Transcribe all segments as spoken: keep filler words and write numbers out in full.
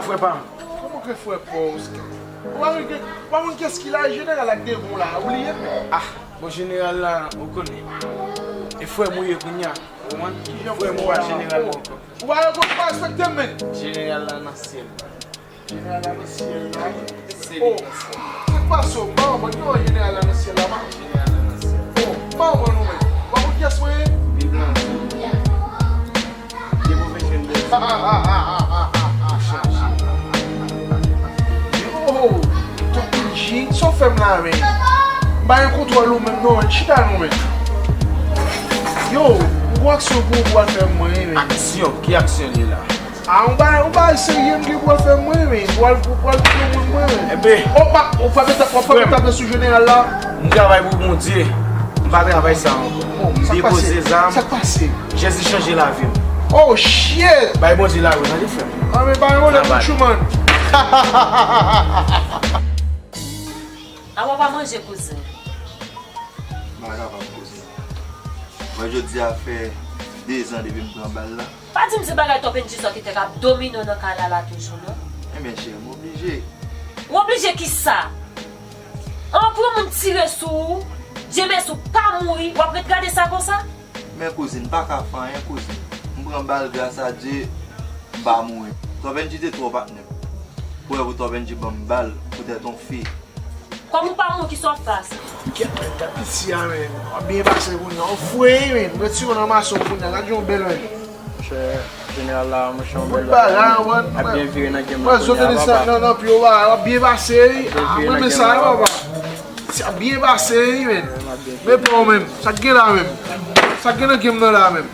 Frè pa m. Kòman ke frè pa w? Ou pa konn ke, ou pa konn kiyès ki la, jeneral ak devan w la, ou bliye m? Ah, bon, jeneral la, ou konnen. E frè m ou ye kounye a, ou konprann? Frè m ou pa jeneral la ankò. Ou pa rekonèt, ou pa respekte m, men. Jeneral la nan syèl. Jeneral la nan syèl la. Se li nan syèl. Sa k pase w? M pa konprann, ki wè jeneral la nan syèl la, pa? Jeneral la nan syèl. Oh, m pa konprann ou menm. Ou pa konn kiyès mwen ye? Bib lan di. Depi w vin jwenn Bondye, ou chanje. Yo, Top N G, sa w fè m la, men? M pa gen kontwòl ou menm, non, men. Chita non, men. Yo, ou gon aksyon pou ou pral fè mwen, men. Aksyon? Ki aksyon li la? Ah, ou pa, ou pa serye, m gen pou al fè mwen, men. Ou al, ou al touye moun mwen, men. Enben, oh, pa, ou pa mete, ou pa mete tape sou jeneral la. M travay pou Bondye. M pa travay sa ankò. Oh, m depoze zam. Sa k pase? Jezi chanje lavi m. Oh, shit! Bay Bondye lawi, tande frè m. Ah, men pa yon pwoblèm, Truman. Awa pa manje, kouzen. M pa kapab, kouzen. Mwen, jodi a fè dezan depi m pran bal la. Pa di m se bagay Top N G sa ki te k ap domine w nan kay la la toujou, non. Enben, cheri, m oblije. Ou oblije kisa? Anpil moun tire sou ou, Dye mèsi w pa mouri, w ap ret gade sa konsa? Men kouzin, m pa ka fè anyen, kouzin. M pran bal, gras a Dye, m pa mouri. Top N G te twò patnè m. Pou wè pou Top N G ban m bal, poutèt yon fi. Kòm ou pa mouri, kisa w ap fè a sa? Kèt, men, gad piti a, men. W ap byen pase kounye a. W fre, men. Retire w nan mason kounye a. Gad jan w bèl, men. Monchè, jeneral la, monchè, w bèl bagay. Ap byen vire nan game la kounye a, papa. Nan, nan, pi w bagay, w ap byen pase, wi. Ap byen vire nan game la, papa. Sa byen pase, wi, men. Men pa w menm. Sa k gen la menm? Sa k gen nan game nan la menm?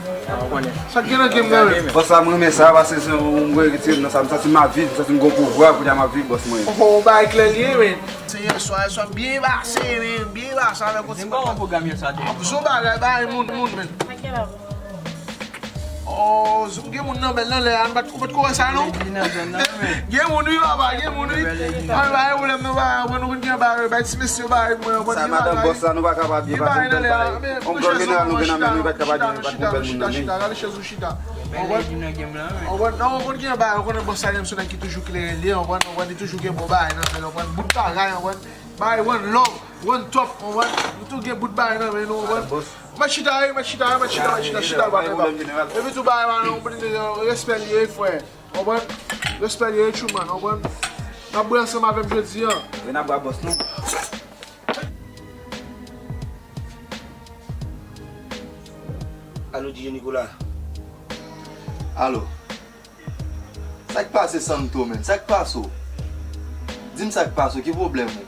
Sa k gen nan game nan menm? Bòs la, m renmen sa, paske se yon mwen retire nan sa. M santi m ap viv, m santi m gon pouvwa, kounye a m ap viv, bòs mwen. Oh, bagay klè li ye, men. Se yèswa, yèswa byen pase, men. Byen pase avèk yon ti papa. Zon bagay, bagay moun, moun, men. Oh, gen moun nan bèl nan lè a, nou pa t, ou pa t ko wè sa, non? Gen moun, wi, papa, gen moun, wi. An, pa gen pwoblèm, non, papa, mwen, nou konn gen bagay, bay ti mesye yo bagay, mwen, mwen, gen bagay. Sa madanm bòs la, nou pa kapab byen pase yon bèl bagay. On gran jeneral nou gen nan men nou, nou pa t kapab byen pase yon bèl moun nan men. Chita, chita, gade chèz ou chita. Ou konprann? Non, ou konn gen bagay, ou konnen bòs la, gen sou nèg ki toujou klere li, ou konprann, ou konprann, li toujou gen bon bagay nan men, ou konprann, bout bagay, ou konprann, bagay, one love, one top, ou konprann, nou tou gen bout bagay nan men nou, ou konprann. Mèt chita, wi, mèt chita, mèt chita, mèt chita, chita, pa fè pa. Epi tou bagay pa nan respè li ye, frè. Konprann? Respè li ye, Truman, konprann? N ap bwè ansanm avè m jodi a. Wi, n ap bwè bòs nou. Alo, D J Nicolas. Alo. Sa k pase, Santo, menn? Sa k pase w? Di m sa k pase w, ki pwoblèm ou?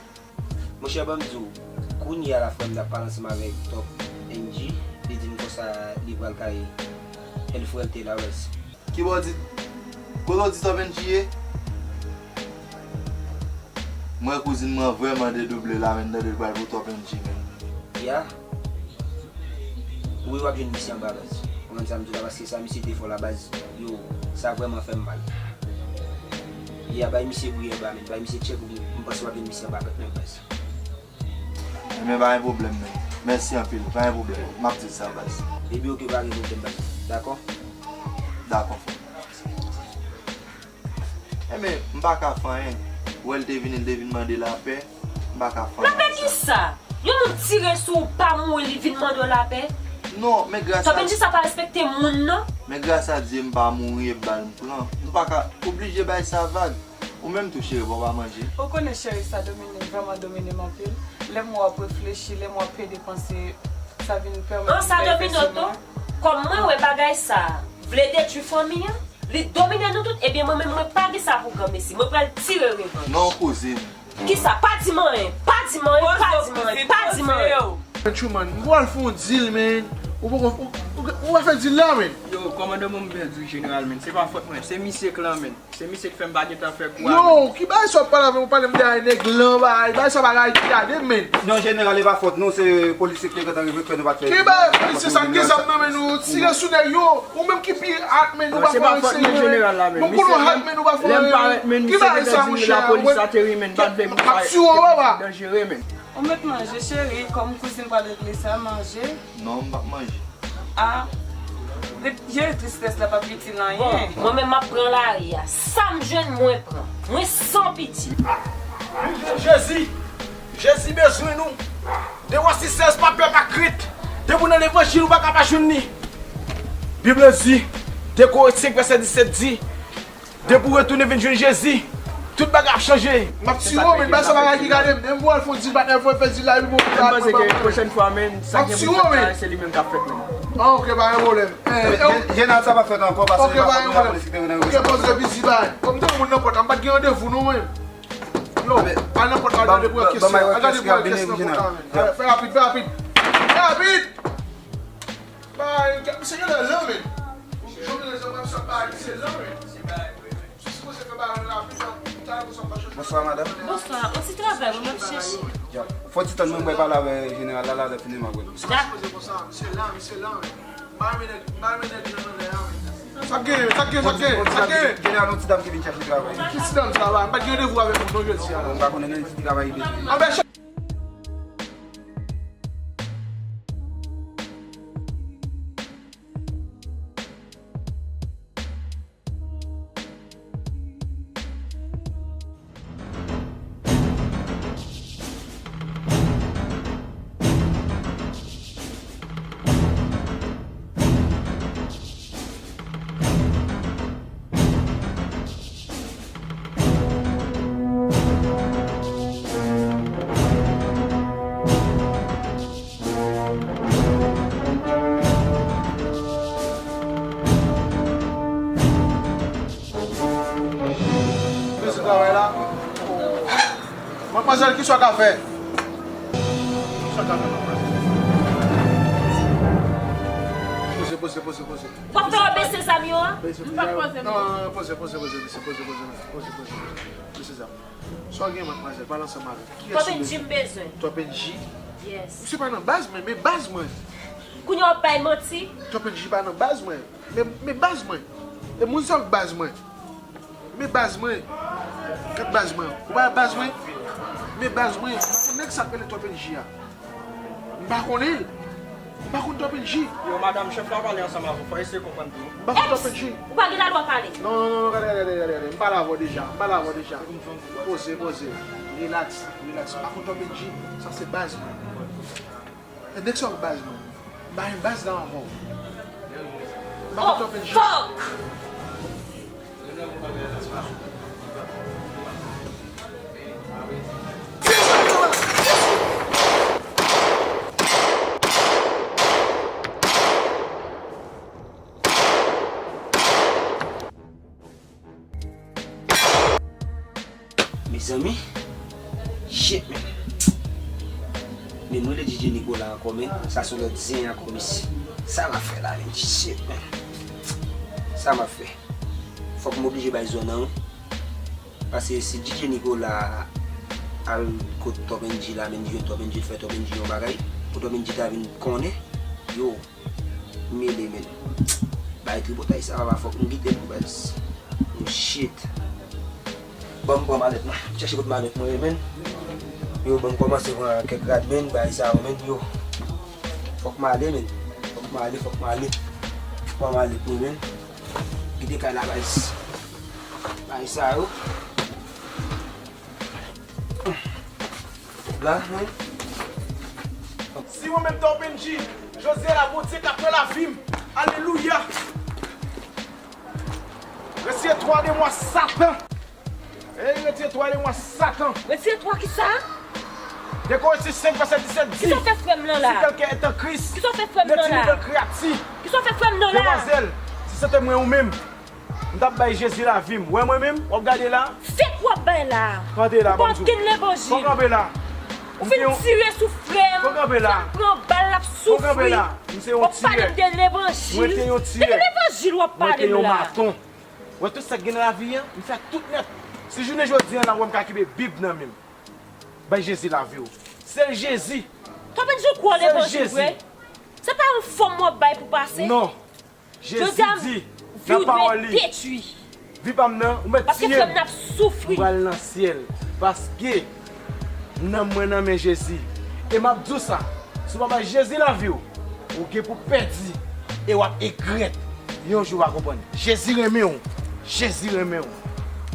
Monchè, ban m di w, kounye a la frè m t ap pale ansanm avèk Top N G, li di m konsa li pral kay El Fuerte la, wès. Ki bò w di, kote w di Top N G ye? Mwen, kouzin mwen vrèman dedouble la, menn, tande l pral pou Top N G, menn. Ya. Wi, w ap jwenn misye anba, baz. Konprann sa m di w la, paske sa misye te fè w la, baz. Yo, sa vrèman fè m mal. Ya, bay misye bri anba, menn. Bay misye tchèk ou, m panse w ap jwenn misye anba, menn, baz. Ebyen, pa gen pwoblèm, menn. Mèsi anpil. Pa gen pwoblèm. M ap di l sa, baz. Ebyen, oke, pa gen pwoblèm, baz. Dakò? Dakò, frè m. Ebyen, m pa ka fè anyen. Wè l te vini, l te vin mande lapè. M pa ka fè anyen. Lapè kisa? Yon moun tire sou ou, pa mouri, li vin mande w lapè? Non, men gras a Top N G sa pa respekte moun, non. Men gras a Dye, m pa mouri, e bal m pran. Nou pa ka oblije bay sa vag. Ou menm tou, cheri, bon, w pa manje? Ou konnen, cheri, sa domine, vrèman domine m anpil. Lè m wè w ap reflechi, lè m wè w ap pede panse, sa vin pèmèt m fè efè sou mwen. An, sa domine w tou? Kòm mwen wè bagay sa a vle detwi fanmi an, li domine nou tout, ebyen, mwen menm, mwen pa gen sa pou granmesi. Mwen pral tire revanj. Non, kouzin. Kisa? Pa di m anyen. Pa di m anyen. Pa di m anyen. Pa di m anyen. Men Truman, m pral fè yon deal, men. Ou poko, ou, ou, ou pa fè deal la, men. Yo, kòmandan, mwen m pèdi, jeneral, men. Se pa fòt mwen. Se misye k lan, men. Se misye k fè m pa gentan fè kou a, men. Yo, ki bagay sa w ap pale avè m, ou pale m de ay nèg lan, bagay, bagay sa bagay ki gade m, men. Non, jeneral, e pa fòt nou, se polisye ki te gentan rive, k fè nou pa t fè. Ki bagay polisye sa k gen zam nan men nou, tire sou nèg yo, ou menm ki pi ak, men, ou pa fè anyen serye, men. Bon, konnen w ak, men, ou pa fè anyen, men. Ki bagay sa, monchè, lapolis ateri, men, pa t vle m ap tiye w, papa. Danjere, men. Ou mèt manje, cheri, kòm kouzin pral regle sa, manje. Non, m p ap manje. A, Retire tristès la, p ap itil anyen. Bon, mwen menm m ap pran lari a. Sa m jwenn, mwen pran. Mwen san piti. Nou jwenn Jezi. Jezi bezwen nou. Depi w asistan, pa pè, pa krent. Depi w nan levanjil, ou pa ka pa jwenn li. Bib la di, de Korent senk vèsè disèt di, depi w retounen vin jwenn Jezi, tout bagay ap chanje. M ap tiye w, men, bay sa bagay ki gade m. Menm pou al fè di batay, fò fè di la, epi bon, m panse ke pwochèn fwa, men, sa gen pou fèt la, se li menm k ap fèt, men. Ah, ok, pa gen pwoblèm. Eh, eh, Jeneralman, sa p ap fèt ankò, paske li pa konn lapolis ki te nan rezo. Ok, poze piti bay. Kòm te moun nan pòt la, m pa t gen randevou, non, men. Yo, al nan pòt la, gade pou kèsyon. Gade pou kèsyon nan pòt la, men. Fè rapid, fè rapid. Fè rapid! Bay, misye genlè lan, men. Jovenel Jean Marchal bay misye lan, men. Misye sipoze fè bagay la rapid, la, pou talè konsa pa chanje. Bonswa, madanm. Bonswa, on ti travay, mwen, m ap chèche. Djab. Fò ti tann mwen, mwen pale avè jeneral la, la, lè fini, m ap wè l. Misye pa sipoze konsa, misye lan, misye lan, men. M pa renmen nèg, m pa renmen nèg lan nan lè a, men. Sa k gen, sa k gen, sa k gen, sa k gen? Jeneral, yon ti dam ki vin chèche travay. Ki ti dam sa la? M pa t gen randevou avèk ou non jodi a la. M pa konnen nan ti travay li bezwen. Anben, Mèsi travay la. Madmwazèl, kisa w ka fè? Kisa w ka fè, madmwazèl? Poze, poze, poze, poze. W ap fè yo bese zam yo a? M pa poze, non, non, non, poze, poze, poze, mesye, poze, poze, poze, poze. Mesye zam. Sa w gen, madmwazèl? Pale ansanm avè m. Kiyès ou bezwen? Top N G m bezwen. Top N G? Yes. Misye pa nan baz mwen, men baz mwen. Kounye a w ap bay manti? Top N G pa nan baz mwen. Men, men baz mwen. E moun sa yo k baz mwen. Men baz mwen. Gad baz mwen. Ou pa wè baz mwen? Men baz mwen. M pa konn nèg sa k rele Top N G a. M pa konnen l. M pa konn Top N G. Yo, madanm, chèf la pale ansanm avè w. Fò eseye konprann tou. M pa konn Top N G. Ou pa gen ladwa pale. Non, non, non, non, gade, gade, gade, gade. M pale avè w deja. M pale avè w deja. Poze, poze. Relax, relax. M pa konn Top N G. Sa se baz mwen. E nèg sa yo baz mwen. M pa gen baz la ankò. M pa konn Top N G. Oh, fuck! Mezanmi, shit, man. Men mwen rele D J Nicolas ankò, men sa se yon lòt zen ankò, mesye. Sa m ap fè la, men? Shit, man. Sa m ap fè? Fòk m oblije bay zòn nan, wi. Paske si D J Nicolas al kot Top N G la, men li jwenn Top N G, fè Top N G yon bagay, pou Top N G ta vin konnen, yo, mele, men. Bay tripotay sa, papa, fòk m kite l, baz. Oh, shit. Ban m pran malèt mwen. Chèche kot malèt mwen ye, men. Yo, ban m kòmanse pran kèk rad, men, bay sa yo, men, yo. Fòk m ale, men. Fòk m ale, fòk m ale. Pran malèt mwen, men. Kite kay la, baz. Bay sa yo. La, men. Si mwen menm Top N G, jodi a la, Bondye k ap nan lavi m. Alelouya. Retire twa demwa Satan. Ey, retire twa demwa Satan. Retire twa kisa? De Korentyen senk vèsè disèt di, kisa w fè frè m nan la? Si kèlken est en Christ, il est une nouvelle créature. Kisa w fè frè m nan la? Demwazèl, si se te mwen ou menm, m t ap bay Jezi lavi m. Wè mwen menm, w ap gade la. Fèk w ap bay la. Kanpe la, ban m di w. Ou pa gen levanjil. Fò kanpe la. Ou fin tire sou frè m. Fò kanpe la. Frè m pran bal, l ap soufri. Fò kanpe la. M se yon tirè. W ap pale m de levanjil. Mwen te yon tirè. De ki levanjil w ap pale m la? Mwen te yon maton. Wè tout sa k gen nan lavi a, m fè tout nèt. Si jounen jodi a la, w wè m ka kenbe Bib nan men m. Bay Jezi lavi w. Sèl Jezi. Top N G, ou kwè w levanjil vre? Se pa yon fòm w ap bay pou pase? Non. Jezi di nan pawòl li, vi pa m nan, ou mèt tiye m. Paske frè m nan ap soufri. M pral nan syèl. Paske nanm mwen nan men Jezi. E m ap di w sa, si w pa bay Jezi lavi w, ou gen pou pèdi. E w ap egrèt. Yon jou w a konprann. Jezi renmen w. Jezi renmen w.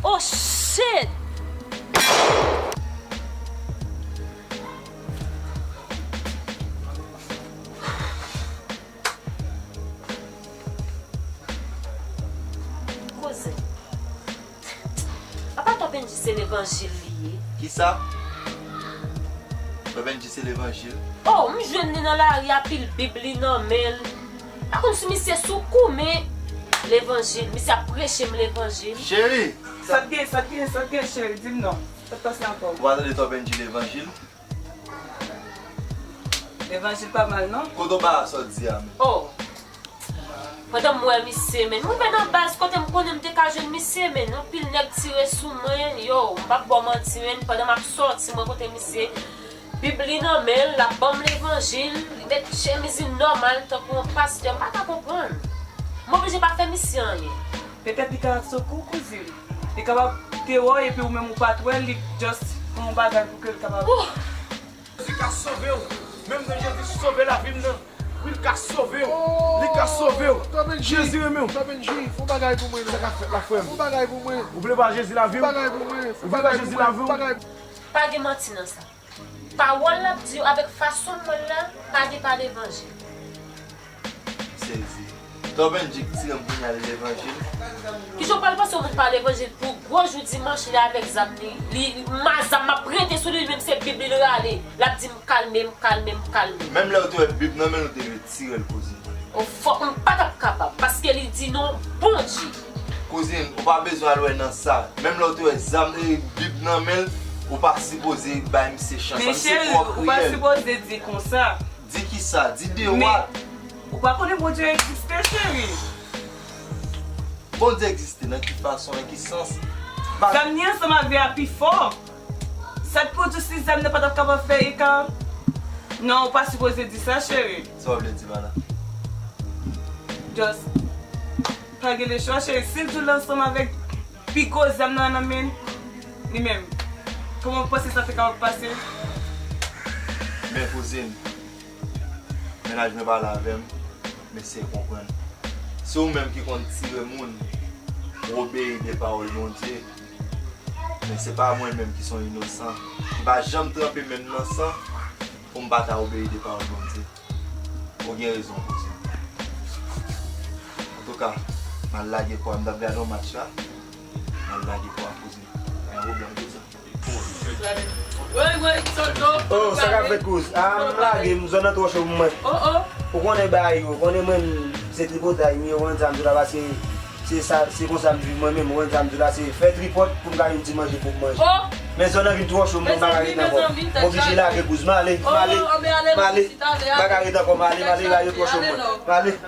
Oh shit! Kouzen. Apa Tòbenji se levanjil li ye? Kisa? Tòbenji se levanjil? Oh, m jwenn li nan lari a, pil bib li nan men l. Pa konn si misye sou kou, men levanjil, misye ap preche m levanjil. Cheri! Sa t gen, sa t gen, sa t gen, cheri, di m non. Sa t pase ankò? Ou pa tande Tòbenji levanjil? Levanjil pa mal non. Kote w pa sot di a menm? Oh! Pandan m wè misye, men m rive nan baz kote m konnen m te ka jwenn misye, men yon pil nèg tire sou mwen, yo, m p ap ba w manti, men pandan m ap sòti, mwen kote misye, bib li nan men l, l ap ban m levanjil, li met chemiz li nòmal, tankou yon pastè, m pa ka konprann. M oblije pa fè misye anyen. Petèt li ka sou kou, kouzin. Li kapab te wè w epi ou menm ou pa t wè l, li just fè yon bagay pou ke l kapab. Jezi ka sove w. Menm jan Jezi sove lavi m nan, wi, l ka sove w. Li ka sove w. Jezi renmen w. Tòbenji, fè yon bagay pou mwen non. Sa k ap fèt la, frè m? Fè yon bagay pou mwen. Ou vle ba Jezi lavi w? Fè yon bagay pou mwen. Ou vle ba Jezi lavi w? Fè yon bagay pou mwen. Pa gen manti nan sa. Pawòl l ap di yo avèk fason m wè l la, pa gen pa levanjil. M sezi. Tòbenji k tire m kounye a li levanjil. Kijan w pral panse yon moun pa levanjil pou gwo jou dimanch li avèk zam li, li ma zam m ap prete sou li, li menm se bib li l rale, l ap di m kalme, m kalme, m kalme. Menm lè w te wè bib nan men l ou te dwe tire l kouzin. O fòk m pa t ap kapab, paske li di non Bondye. Kouzin, ou pa bezwen al wè nan sa. Menm lè w te wè zam e bib nan men l, ou pa sipoze bay misye chans. Men cheri, ou pa sipoze di konsa. Di kisa? Di dewat. Ou pa konnen Bondye egziste, cheri? Bondye egziste nan ki fason, nan ki sans? Pa- Zam li ansanm avè a pi fò. Sa k pwodui si zam nan pa t ap kapab fè eka? Non, ou pa sipoze di sa, cheri. Sa w vle di pa la? Just pa gen lechwa, cheri. Si l di w l ansanm avèk pi gwo zam nan nan men li menm, kòman w panse sa te kapab pase? Men kouzin, mennaj mwen pale avè m, m eseye konprann. Se ou menm ki konn tire moun pou obeyi de pawòl Bondye. Men se pa mwen menm ki se yon inosan, ki pa janm tranpe men m nan san, pou m pa ta obeyi de pawòl Bondye. Ou gen rezon, kouzin. Antouka, m al lage kò a, m t ap gade yon match la. M al lage kò a, kouzin. Pa gen pwoblèm, kouzin. Oh, sa k ap fèt kouz? Ah, m lage, m zòn nan twò cho pou mwen. Ou konnen bagay yo, konnen mwen se tripotay m ye, ou konn sa m di w la, paske se sa, se konsa m viv mwen menm, ou konn sa m di w la, se fè tripòt pou m ka vin di manje pou m manje. Men zòn nan vin twò cho, mwen m pa ka ret ankò. M oblije lage kouz, m ale, m ale, m ale, m pa ka ret ankò, m ale, m ale, bagay yo twò cho mwen. M ale.